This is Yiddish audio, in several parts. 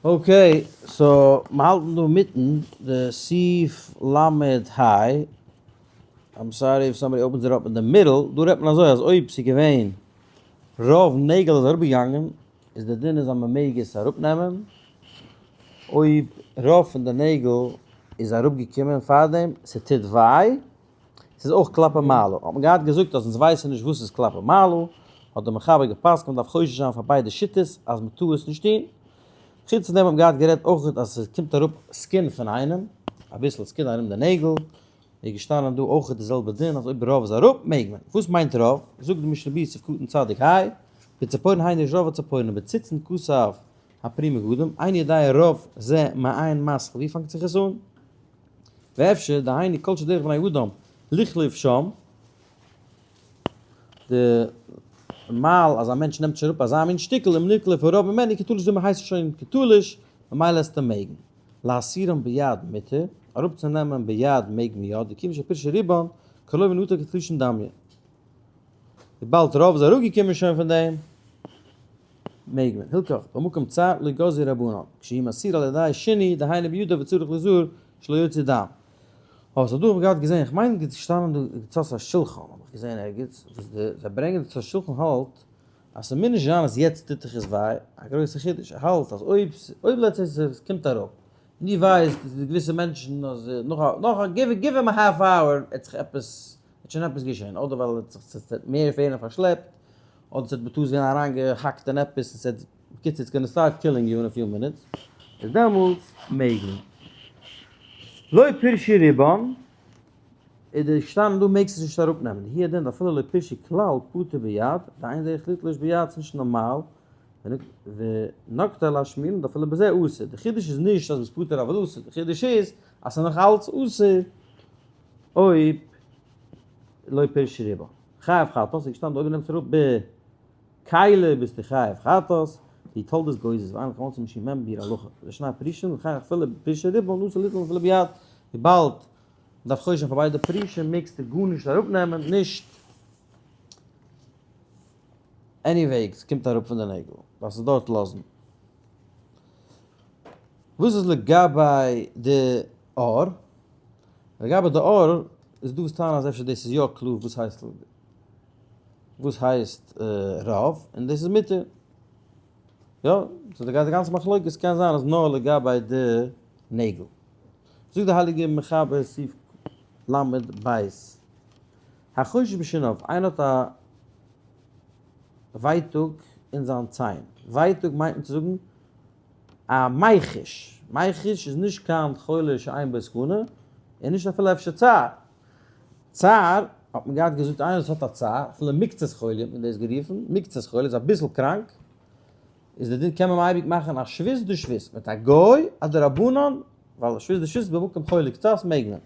Okay, so מ'האלטן דא אינמיטן די סעיף למד היי. I'm sorry if somebody opens it up in the middle. דא רעדט מען אזוי אז אויב ס'איז געווען רוב נעגל איז אראפגעגאנגען, איז די דין איז אז מ'מעג עס אראפנעמען. אויב רוב פון די נעגל איז אראפגעקומען פארדעם, ס'טוט וויי, ס'איז אויך כלפי מעלה. האט מען געהאט געזאגט אז אונז ווייסן נישט וואס איז כלפי מעלה, האט דער מחבר גע'פסק'נט מ'דארף חושש זיין פאר ביידע שיטות אז מ'טאר עס נישט טון. חוץ פון דעם האט מען געהאט גערעדט אויך אז ס'קומט אראפ skin פון איינעם, אביסל skin ארום די נעגל, איז געשטאנען דא אויך די זעלבע דין אז אויב רוב איז אראפ מעג מען. וואס מיינט רוב? זאגט די משנה ברורה סעיף קטן צדיק היי, בציפורן היינו יש רוב הציפורן, בציצין כתב הפרי מגדים, איני יודע רוב זה מאין מתחיל, ווי פאנגט זיך עס אן? ואפשר, דהיינו כל שדרך בני אדם לכלוף שם, די מאל אז א מענטש נעמט שוין אראפ אזא מין שטיקל אם נקלף הרוב ממנו כתלוש דמי הייסט עס שוין כתלוש, ממילא עסטו מעגן. להסירם ביד מותר, אראפצונעמען ביד מעג מען יא, דכיוון שפירשו רובן, כלא ונטל כתלושין דמיא. וויבאלד רוב איז אראפגעקומען שוין פון דעם, מעג מען. הלכך, במקום צר לא גזרו רבנן, כשהוא מסיר על ידי שני, דהיינו בידו וצריך לזהר שלא יוציא דם. אבער ס'האט דא האב איך געהאט געזען, כ'מיין געשטאנען דא קצות השולחן האב איך געזען ערגעץ, וואס די זיי ברענגען די קצות השולחן האלט אז ס'מוז נישט זיין אז יעצט טוט דיך עס וויי, א גרויסע חידוש, ער האלט אז אויב אויב let's say ס'קומט אראפ, און דו ווייסט אז די געוויסע מענטשן אז נאך א נאך א give give him a half hour עט זיך עפעס עט שוין עפעס געשען, אדער ווייל עט זיך ס'וועט מער ווערן פארשלעפט, אדער ס'וועט בטעות ווערן אריינגעהאקט אין עפעס און ס'וועט, בקיצור it's gonna start killing you in a few minutes, איז דעמאלטס מעג מען. לא פירשו רובן, איז די געשטאנען דא מעגסט עס נישט אראפנעמען, הוא הדין אפילו לא פירשו כלל פטור ביד, דאין דרך לתלוש ביד ס'נישט נארמאל, ונקטה להשמין אפילו בזה אסור, די חידוש איז נישט אז ביסט פטור אבל אסור, די חידוש איז אז ס'איז נאך אלץ אסור אויב לא פירשו רובן. חייב חטאת איז געשטאנען אויב דו נעמסט אראפ בכלי ביסטו חייב חטאת, די תולדות גוזז ואין לך מוצא משום מ' ביר הלכה, די שני פירושים לכאן אפילו פירשו רובן אסור ליטול אפילו ביד, וויבאלד מ'דארף חושש זיין פאר ביידע פירושים מעגסטו גארנישט אראפנעמען נישט anyway ס'קומט אראפ פון די נעגל דארפסט עס דארט לאזן. וואס איז לגבי די אור? לגבי די אור איז דא וואס טענה'ן אז אפשר דאס איז יא קלאר וואס הייסט וואס הייסט רוב און דאס איז מותר. יא, so די גאנצע מחלוקת קען זיין אז נאר לגבי די נעגל. זאגט די הייליגע מחבר סעיף ל' בית. החושש בשיניו, איינער האט א ווייטאג אין זיין ציין. ווייטאג מיינט מען צו זאגן א מיחוש, מיחוש איז נישט קיין חולה שאין בו סכנה, און נישט אפילו אפשר צער. צער האט מען געהאט געזאגט איינער וואס האט א צער, אפילו מקצת חולי האט מען דאס גערופן, מקצת חולי איז אביסל קראנק, איז די דין קען מען אייביג מאכן א שבות דשבות מיט א גוי א דרבנן, ווייל שבות דשבות במקום חולי קצת מעג מען.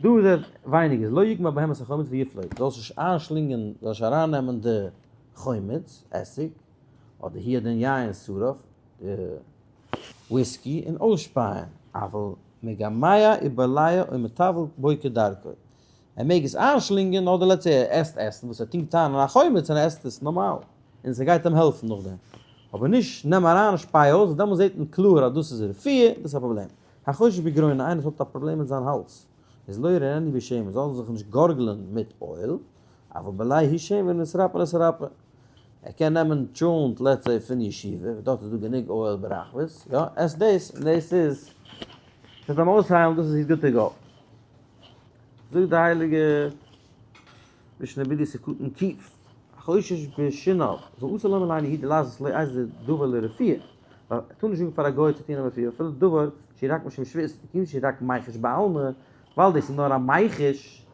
דא איז ער ווייניגער, לא יגמע בהמת החומץ ויפלוט, זאלסט נישט איינשלינגען, זאלסט נישט ארייננעמען די חומץ, עסיג, אדער הוא הדין יין שרף, די וויסקי, און אויסשפייען, אבל מגמע ובולע או מטבל בו כדרכו, ער מעג עס איינשלינגען אדער let's say ער עסט עסן וואס ער טונקט איין אין א חומץ און ער עסט עס נארמאל און ס'גייט אים העלפן נאכדעם, אבער נישט נעם אריין און שפיי אויס, דעמאלס זעט מען קלאר אז דאס איז רפואה, דאס איז א פראבלעם. החושש בגרונו, איינער וואס האט א פראבלעם מיט זיין האלז, איז לא ירננו בשמן, זאל ער זיך נישט גארגלען מיט oil, אבל בולע הוא שמן ונתרפא נתרפא. ער קען נעמען טשולנט let's say פון ישיבה, וואס דארט איז דא גענוג oil ברחבות, יא, עס דאס, און דאס איז, ס'וועט אים אויסהיילן, דאס איז he's good to go. זאגט די הייליגע משנה ברורה סעיף קטן קוף, החושש בשיניו, ואסור לומר לאינו יהודי לעשות לו איזה דבר לרפואה, ווייל ער טאר נישט זאגן פאר א גוי צו טון א רפואה, אפילו דבר שהוא רק משום שבות, וכיוון שהוא רק מיחוש בעלמא, ווייל דאס איז נאר א מיחוש,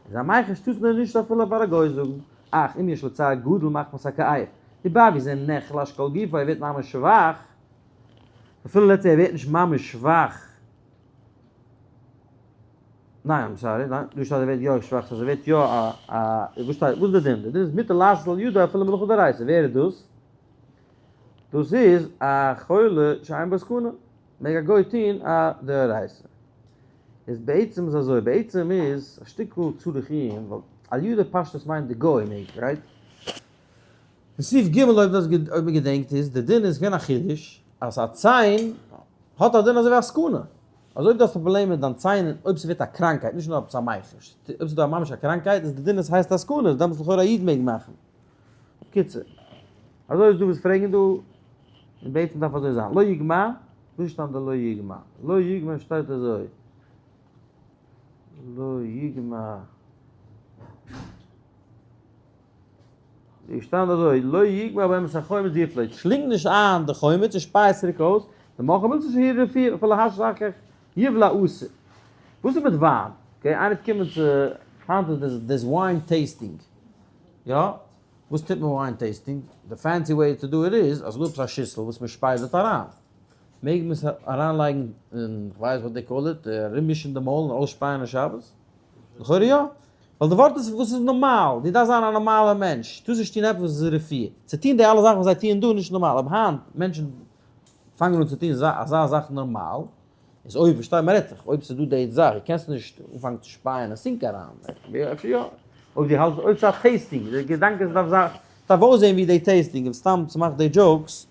איז א מיחוש טארסט מען נישט אפילו פאר א גוי זאגן, אך אם יש לו צער גדול מחמת הכאב, וויבאלד זה נחלש כל גופו ער ווערט ממש שוואך, אפילו let's say ער ווערט נישט ממש שוואך, ניין I'm sorry, ניין, דא שטייט ער ווערט יא שוואך, ס'הייסט ער ווערט יא א א, וואס שטייט, וואס איז די דין? די דין איז מותר לעשות על ידו אפילו מלאכה דאורייתא, ווער איז דאס? דאס איז א חולה שאין בו סכנה, מעג א גוי טון א דאורייתא. איז בעצם איז אזוי, בעצם איז א שטיקל צריך עיון, ווייל על ידו פשטות מיינט די גוי מעג, right? אין סעיף ג' אויב דאס אויב מען געדענקט איז די דין איז געווען א חידוש. אז א ציין האט א דין אזוי ווי א סכנה. אז אויב דו האסט א פראבלעם מיט דיין ציין און אויב ס'ווערט א קראנקייט, נישט נאר עפעס א מיחוש, אויב ס'איז דא ממש א קראנקייט איז די דין עס הייסט א סכנה, איז דעמאלטס לכאורה א איד מעג מאכן. בקיצור, אזוי איז דא וואס פרעגן דא, און בעצם דארף אזוי זיין. לא יגמע, וואו שטאנט די לא יגמע? לא יגמע שטייט אזוי. לא יגמע. איז געשטאנען אזוי, לא יגמע בהם את החומץ ויפלוט, שלינג נישט איין די חומץ און שפיי עס צוריק אויס, די מוכר וויל צו הערן רפואה, אפילו הש אחר כך יבלע אסור. וואס איז מיט וויין? okay, איינער וועט קומען צו, היינט איז דאס דאס wine tasting, יא? וואס טוט מען wine tasting? די fancy way to do it איז אז ס'דא עפעס א שיסל וואס מען שפייט דארט אריין, מעג מען עס אריינלייגן אין, כ'ווייס what they call it, ארוממישן די מויל און אויסשפייען אין שבת? לכאורה יא. ווייל די ווארט איז וואס איז נארמאל, דו דארפסט זיין א נארמאלער מענטש, טארסט נישט טון עפעס וואס איז רפואה, צו טון די אלע זאכן וואס זיי טוען דא איז נישט נארמאל, אויב היינט מענטשן פאנגען אן צו טון אזא זאך נארמאל, איז אויב, פארשטיי מען רעדט זיך, אויב ס'איז דא די זאך, דו קענסט נישט אנפאנגען צו שפייען אין sink אריין, אפשר יא, אויב דו האלטסט, אויב ס'איז א tasting, די געדאנק איז דארף זיין, דארף אויסזען ווי די tasting, און סתם צו מאכן די jokes,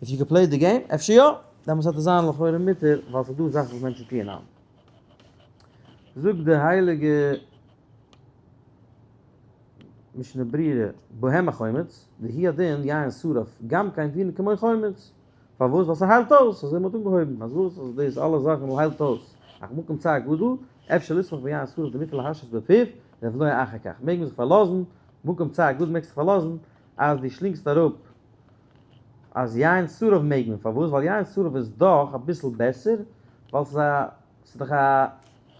if you can play the game, אפשר יא, דעמאלטס וועט עס זיין לכאורה מותר, ווייל ס'איז דא זאכן וואס מענטשן טוען היינט. זאגט די הייליגע משנה ברורה, בהם החומץ, והוא הדין יין שרף, גם כן דינו כמו חומץ. פארוואס? ווייל ס'היילט אויס, אזוי מ'האט אנגעהויבן, אז וואס? אז דאס אלע זאכן היילט אויס. אך מקום צער גדול, אפשר לסמוך ביין שרף דמותר להשהות בפיו, ולבלוע אחר כך. מעג מען זיך פארלאזן, מקום צער גדול מעגסט זיך פארלאזן, אז דו שלינגסט אראפ אז יין שרף מעג מען, פארוואס? ווייל יין שרף איז דאך אביסל בעסער, ווייל ס'איז א, ס'איז דאך א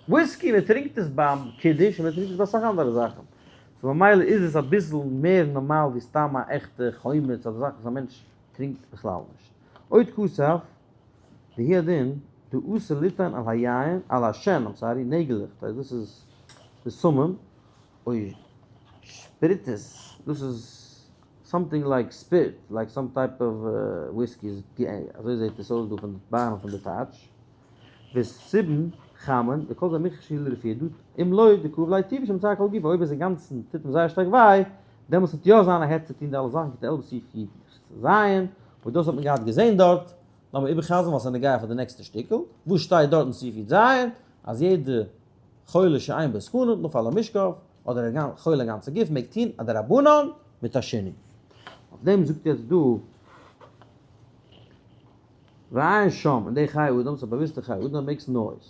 וויסקי, מען טרינקט עס ביים קידוש און מען טרינקט עס ביי אסאך אנדערע זאכן, so ממילא איז עס אביסל מער נארמאל ווי סתם א עכטע חומץ אדער זאך וואס א מענטש טרינקט בכלל נישט. עוד כתב, והוא הדין, דאסור ליתן על היין, על השן, I'm sorry, נעגלעך, דאס איז די סמים, אוי שפריטעס, דאס איז something like spirit, like some type of whiskey, אזוי זעט עס אויס דא פון די בארן פון די טייטש, וסיבן חמין, וכל זה מוכרח שיהיה לרפואה, דא אם לא דכאב ליה טובא שמצער כל גופו, אויב איז אינגאנצן טוט אים זייער שטארק וויי, דעמאלטס וועט יא זיין א היתר צו טון די אלע זאכן כתעלת סעיף י ז, וואס דאס האט מען געהאט געזען דארט, לאמיר איבערחזרן ווייל ס'איז נוגע פאר די נעקסטע שטיקל, וואס שטייט דארט אין סעיף י ז, אז יעדע חולה שאין בו סכנה, נפל למשכב, אדער א חולה גאנצע גוף מעג טון א דרבנן מיט א שינוי. אויף דעם זאגט יעצט דא ועיין שם אין די חיי אדם, ס'איז א באוויסטע חיי אדם makes noise.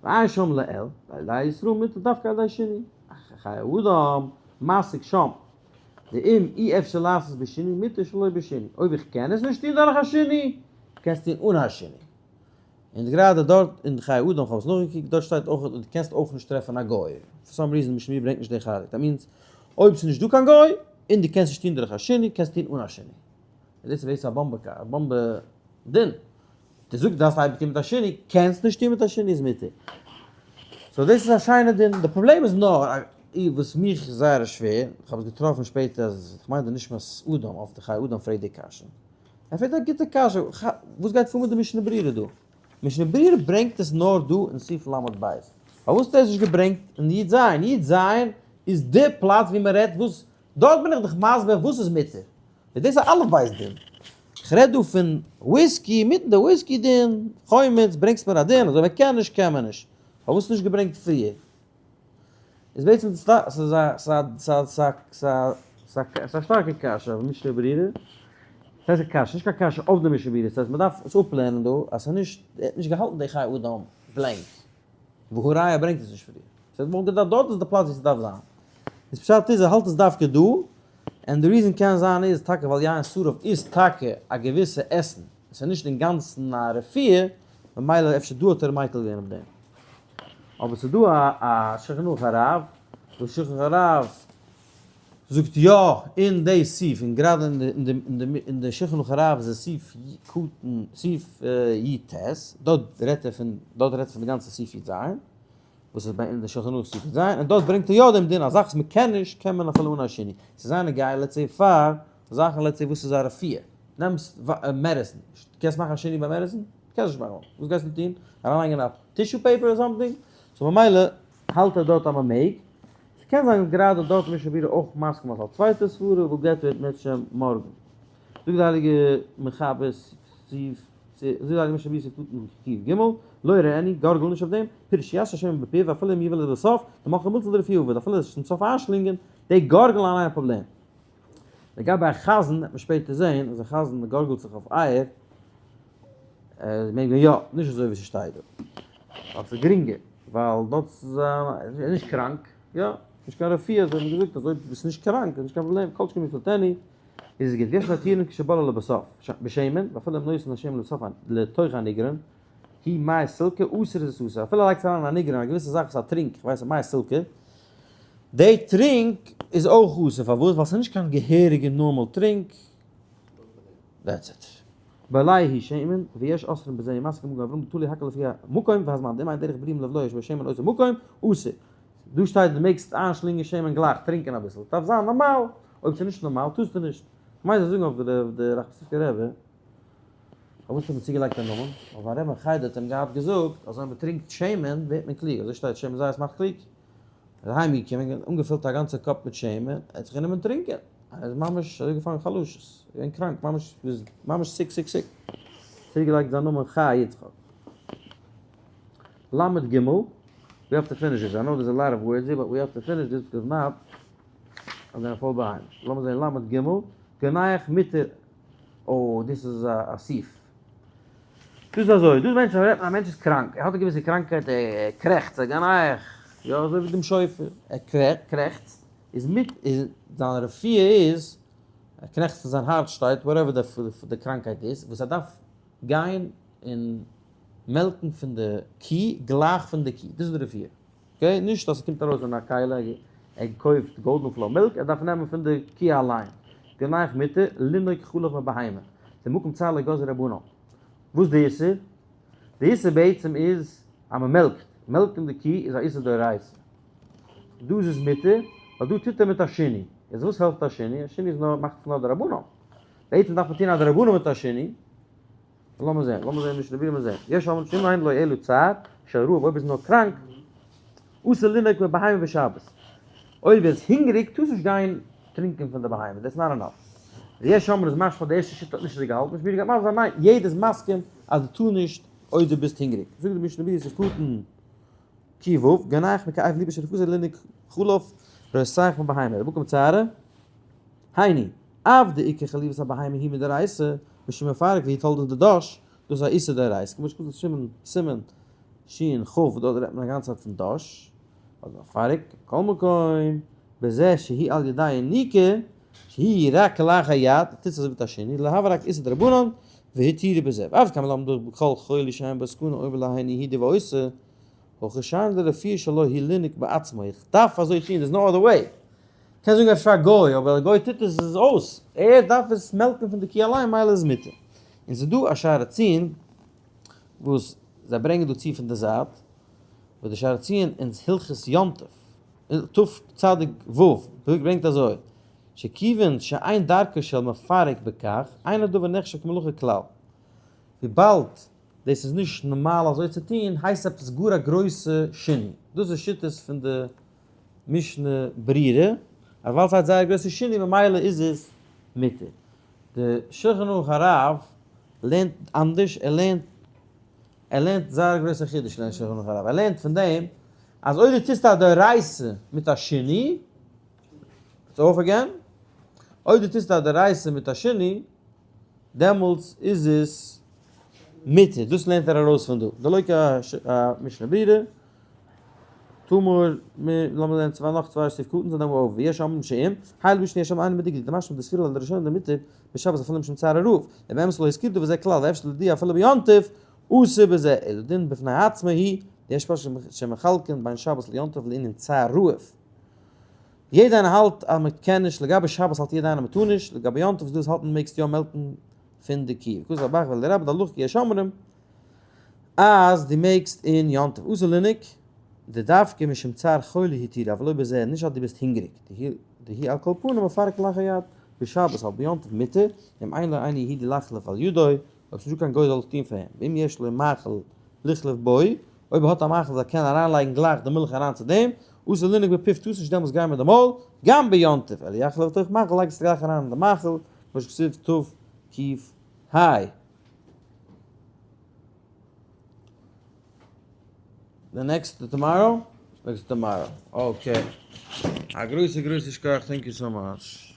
ועיין שם לעיל, ועל ידי ישראל מותר דווקא על ידי שינוי. אך חיי אדם מסיק שם. ואם אי אפשר לעשות בשינוי מותר שלא בשינוי. אויב איך קען עס נישט טון דורך א שינוי, קענסטו טון אן א שינוי. און גראדע דארט אין חיי אדם, כ'האב עס נאכגעקוקט, דארט שטייט אויך אז דו קענסט אויך נישט טרעפן א גוי, for some reason משנה ברורה ברענגט נישט די חלק, that means אויב ס'איז נישט דא קיין גוי, און דו קענסט נישט טון דורך א שינוי, קענסטו טון אן א שינוי. און דאס איז בעצם א באמבע א באמבע דין. דו זאגסט דארפסט אייביג טון מיט א שינוי, קענסט נישט טון מיט א שינוי איז מותר. so דאס איז א שיינע דין, די פראבלעם איז נאר וואס מיך איז זייער שווער, כ'האב עס געטראפן שפעטער אז כ'מיין די נשמת אדם אויף די חיי אדם פרעגט די קשיא. ער פרעגט א גוטע קשיא, וואס גייט פאר מיט די משנה ברורה דא? משנה ברורה ברענגט עס נאר דא אין סעיף ל' ב'. פארוואס האט ער עס נישט געברענגט אין י ז? י ז איז די פלאץ ווי מען רעדט וואס, דארט בין איך דיך מסביר וואס איז מותר. איז דאס א אלף בית דין. איך רעד דא פון וויסקי, אינמיטן די וויסקי דין, חומץ, ברענגסט מיר א דין, אזוי מען קען נישט קען מען נישט. פארוואס נישט געברענגט פריער? איז בעצם ס'איז א ס'איז א שטארקע קשיא אויף משנה ברורה, ס'הייסט א קשיא, נישט קיין קשיא אויף די משנה ברורה, ס'הייסט מ'דארף עס אפלערנען דא אז ס'איז נישט, ער האט נישט געהאלטן די חיי אדם blank, והא ראיה ער ברענגט עס נישט פריער, ס'הייסט מ'וואלט געדארפט דארט איז די פלאץ ווי ס'דארף זיין, איז פשט איז ער האלט עס דווקא דא, און די reason קען זיין איז טאקע ווייל יין שרף איז טאקע א געוויסע עסן, עס איז נישט אינגאנצן א רפואה, ממילא אפשר דא האט ער מיקל געווען אויף דעם. אבער ס'איז דא א שולחן ערוך הרב, וואס שולחן ערוך הרב זאגט יא אין די סעיף, און גראדע אין די שולחן ערוך הרב איז עס סעיף קטן, סעיף י ט, דארט רעדט ער פון, דארט רעדט ער פון די גאנצע סעיף י ז, וואס איז ביי אין די שולחן ערוך סעיף י ז, און דארט ברענגט ער יא דעם דין, א זאך וואס מ'קען נישט קען מען אפילו אן א שינוי. ס'איז זייער נוגע let's say פאר זאכן let's say וואס איז א רפואה, נעמסט medicine, קענסט מאכן א שינוי ביי medicine? קענסט נישט מאכן, וואס גייסטו טון? אריינלייגן א tissue paper or something? so ממילא האלט ער דארט אז מען מעג, ס'קען זיין גראדע דארט משנה ברורה אויך מסכים אז א צווייטע סברה we'll get to it אם ירצה השם מארגן. זאגט די הייליגע מחבר. סעיף אזוי זאגט משנה ברורה סעיף קטן ק ג, לא ירעני, גארגל נישט אויף דעם, פירוש יש השמן בפיו ואפילו אם יבלע לבסוף, דמחל מילתא דרפואה עבוד, אפילו עס צום סוף איינשלינגען, די גארגל אליין א פראבלעם. לגבי א חזן וועט מען שפעטער זעהן אז א חזן גארגלט זיך אויף אייער, מעג מען יא, נישט אזוי ווי ס'שטייט דא. ווייל ס'איז גרינגער, ווייל דארט איז ער נישט קראנק, יא, נישט קיין רפואה, אזוי האט מען געזאגט אז אויב ביסט נישט קראנק איז נישט קיין פראבלעם, כל שכן מפלטני איז עס גוט. ויש מתירין כשבלע לבסוף בשמן, ואפילו אם נותן השמן לבסוף לתוך הניגרון, היא מי סילקא, אסור איז עס אסור, אפילו ער לייגט עס אריין אין א ניגרון, א געוויסע זאך וואס א טרינק, כ'ווייס נישט, מי סילקא, די טרינק איז אויך אסור, פארוואס? ווייל ס'איז נישט קיין געהעריגע נארמאל טרינק, that's it. בלעי הוא שמן, ויש אוסרין בזה ומסיק מגן אברהם דתלי הכל לפי המקום והזמן, דאם אין דרך בריאים לבלוע שבו שמן אותו מקום, אסור. דא שטייט דו מעגסט איינשלינגען שמן גלייך, טרינקען אביסל, דארף זיין נארמאל, אויב ס'איז נישט נארמאל טארסטו נישט. כ'מיין זיי זאגן אויף די ראחמיסטריווקא רבי, פארוואס האט מען צוגעלייגט א נאמען? ווייל זיין רבי אין חדר האט אים געהאט געזאגט אז אויב מ'טרינקט שמן ווערט מען קלוג, אזוי שטייט שמן זית מאכט קלוג. ער איז אהיים געקומען און אנגעפילט א גאנצע cup מיט שמן, ער האט זיך גענומען טרינקען, ער איז ממש אזוי געפאלן חלשות, געווען קראנק, ממש ביז ממש sick sick sick. צוריקגעלייגט זיין נאמען חי יצחק. למד ג, we have to finish this, I know there's a lot of words here but we have to finish this because not I'm gonna fall behind. לאמיר זען למד ג, גנח מותר, oh דאס איז א סעיף. דאס איז אזוי, דא מענטשן רעדט מען א מענטש איז קראנק, ער האט א געוויסע קראנקייט, ער קרעכצט, ער גנח, יא אזוי ווי דעם שופר, ער קרעכצט, איז מיט, איז זיין רפואה איז, ער קרעכצט פון זיין הארץ שטייט, whatever די קראנקייט איז, וואס ער דארף גיין און מעלקן פון די קי, גלייך פון די קי, דאס איז די רפואה, okay, נישט אז ס'קומט ארויס אין א כלי, ער קויפט גאלדען פלאו milk, ער דארף נעמען פון די קי אליין, גנח מותר, לינוק חלב מבהמה, די מקום צר לא גזרו רבנן. וואס די איסור? די איסור בעצם איז אז מען מעלקט, מעלקן די קי איז א איסור דאורייתא. דא איז עס מותר, ווייל דא טוט ער מיט א שינוי. יעצט וואס העלפט א שינוי? א שינוי איז נאר, מאכט עס נאר דרבנן. בעצם דארף מען טון א דרבנן מיט א שינוי. לאמיר זען, לאמיר זען משנה ברורה זען. יש אומרים שאם אין לו אלא צער של רעב, אויב איז נאר קראנק, אסור לינוק מבהמה בשבת. אויב ער איז הונגעריג טארסט נישט גיין טרינקען פון די בהמה, that's not enough. ויש אומרים איז משמע די ערשטע שיטה האט נישט אזוי געהאלטן, משנה ברורה גייט מסביר זיין ניין, יעדער איז מסכים אז דו טאר נישט אויב דו ביסט הונגעריג. זאגט די משנה ברורה סעיף קטן ק ו, גנח מכאב ליבו שרפאתו לינוק חלב רותח מבהמה, רבקה מצערה, היינו, אף דעיקר חליבת הבהמה היא מדאורייתא, משום מפרק והיא תולדה דדש, דאס איז א איסור דאורייתא, כמו שכתוב סימן סימן שין כ, דארט רעדט מען א גאנצע צייט פון דש, אדער מפרק, מכל מקום, בזה שהיא על ידי יניקה, שהיא רק כלאחר יד, טוט זיך אזוי מיט א שני, להבא רק איסור דרבנן, והתירו בזה. ואף כמה למדו בכל חולי שאין בו סכנה אומר להן יהודי ועושה, הוכשן לרפואה שלא היא לינוק בעצמו, איך דארף אזוי טון, there's no other way. קענסט זאגן אפשר א גוי, אבער א גוי טוט עס איז עס אויס, ער דארף עס מעלקן פון די קי אליין מילא איז מותר. און ס'איז דא א שער הציון וואס זיי ברענגען דא צו פון די זייט, וואס די שער הציון אין הלכות יום טוב, תצ ו, ברענגט אזוי, שכיוון שאין דרכו של מפרק בכך, אין הדבר נחשב כמלאכה כלל. וויבאלד דאס איז נישט נארמאל אזוי צו טון, הייסט עפעס גאר א גרויסע שינוי. דאס איז שיטות פון די משנה ברורה, אז ווייל ס'הייסט זייער גרויסע שינוי ממילא איז עס מותר. די שולחן ערוך הרב לערנט אנדערש, ער לערנט ער לערנט זייער א גרויסע חידוש לערנט שולחן ערוך הרב, ער לערנט פון דעם אז אויב דו טוסט א דאורייתא מיט א שינוי, it's off again, אויב דו טוסט א דאורייתא מיט א שינוי, דעמאלטס איז עס מותר, דאס לערנט ער ארויס פון דא, דלא כמשנה ברורה, טאמער מיר לאמיר זען צוויי נאך צוויי סעיף קטן זענען אויף ויש אומרים שאם הייל משנה יש שם איינער מדקדק דמשמע דספירה לראשונה דמותר בשבת אפילו משום צער הרב ובאמת לא הזכיר דבר זה כלל ואפשר להודיע אפילו ביום טוב אסור בזה אלא דין בפני עצמו היא יש פשט שמחלקין בין שבת ליום טוב לענין צער רעב יעדע איינער האלט אז מען קען נישט לגבי שבת האלט יעדע איינער מען טאר נישט לגבי יום טוב איז דא וואס האלטן מעגסט יא מעלקן פון די קי וכתב הבח ולרבי דהלכה יש אומרים אז דו מעגסט אין יום טוב אסור לינוק דדווקא משום צער חולי התירו אבל לא בזה נישט אז דו ביסט הונגעריג דהי על כל פנים מפרק לאחר יד בשבת אבל ביום טוב מותר אם אין לו אינו יהודי לחלוב על ידו אויב ס'נישטא קיין גוי זאל עס טון פאר אים ואם יש לו מאכל לחלוב בו אויב ער האט א מאכל וואס ער קען אריינלייגן גלייך די מילך אריין צו דעם אסור לינוק בפיו טארסט נישט דעמאלטס גיין מיט די מויל גם ביום טוב אלא יחלב לתוך מאכל לייג עס גלייך אריין אין די מאכל כמו שכתוב תק"ה. די next tomorrow? Next tomorrow. Okay. א גרויסע גרויסע שכוח, thank you so much.